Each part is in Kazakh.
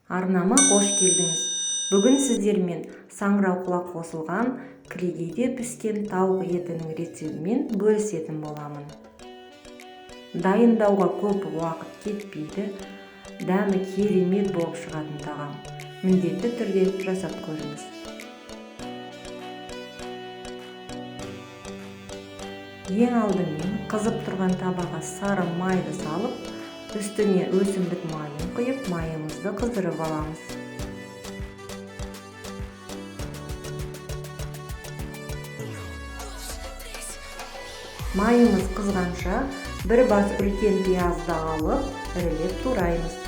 Арнама қош келдіңіз. Бүгін сіздермен саңырауқұлақ қосылған кілегейде піскен тауық етінің рецептімен бөлісетін боламын. Дайындауға көп уақыт кетпейді, дәмі керемет болып шығатын тағам. Міндетті түрде жасап көріңіз. Ең алдымен қызып тұрған табаға сары майды салып, үстіне өсімдік майын құйып, майымызды қыздырып аламыз. Майымыз қызғанша бір бас үлкен пиязды алып, ірілеп тураймыз.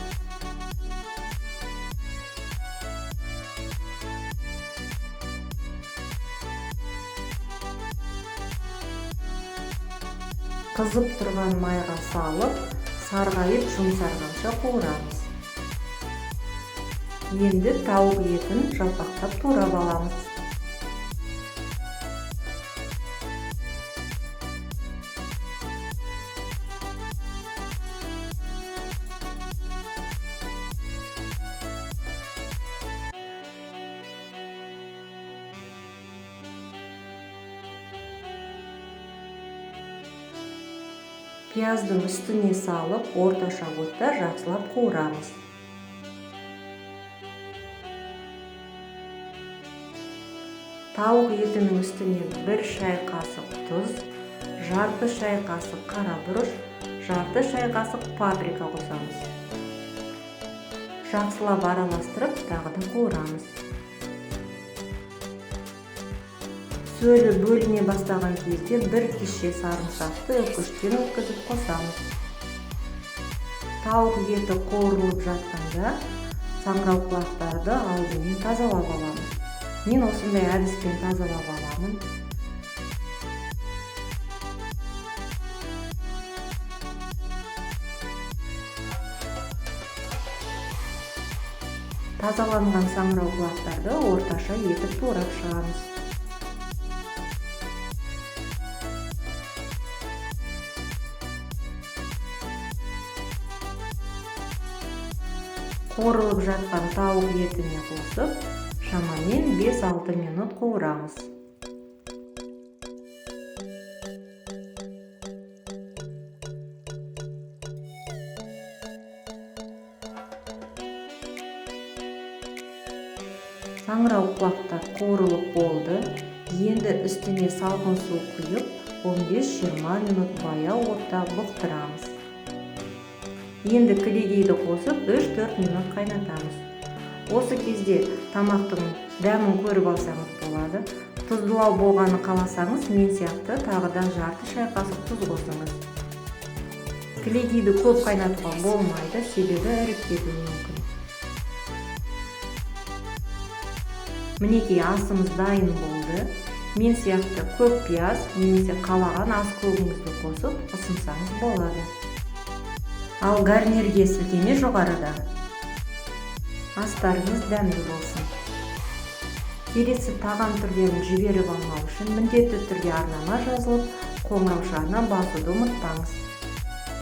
Қызып тұрған майға салып, сарғайып жұмсарғанша қуырамыз. Енді тауық етін жалпақтап турап аламыз. Пияздың үстіне салып, орташа отта жақсылап қуырамыз. Тауық етінің үстіне 1 шай қасық тұз, жарты шай қасық қара бұрыш, жарты шай қасық паприка қосамыз. Жақсылап араластырып, тағы да қуырамыз. Сөлі бөліне бастаған кезде бір тісше сарымсақты үкіштен өткізіп қосамыз. Тауық еті қуырылып жатқанда саңырауқұлақтарды алдымен тазалап аламыз. Мен осындай әдіспен тазалап аламын. Тазаланған саңырауқұлақтарды орташа етіп турап шығамыз. Қуырылып жатқан тауық етіне қосып, шамамен 5-6 минут қуырамыз. Саңырауқұлақтар қуырылып болды. Енді үстіне салқын су құйып, 15-20 минут баяу отта бұқтырамыз. Енді кілегейді қосып 3-4 минут қайнатамыз. Осы кезде тамақтың дәмін көріп алсаңыз болады. Тұздылау болғанын қаласаңыз, мен сияқты тағы да жарты шай қасық тұз қосыңыз. Кілегейді көп қайнатуға болмайды, себебі іріп кетуі мүмкін. Мінекей асымыз дайын болды. Мен сияқты көп пияз немесе қалаған ас көбіңізді қосып ұсынсаңыз болады. Ал гарнирге сілтеме жоғарыда. Астарыңыз дәмді болсын. Келесі тағам түрлерін жіберіп алмау үшін міндетті түрде арнама жазылып, қоңыраушаны басуды ұмытпаңыз.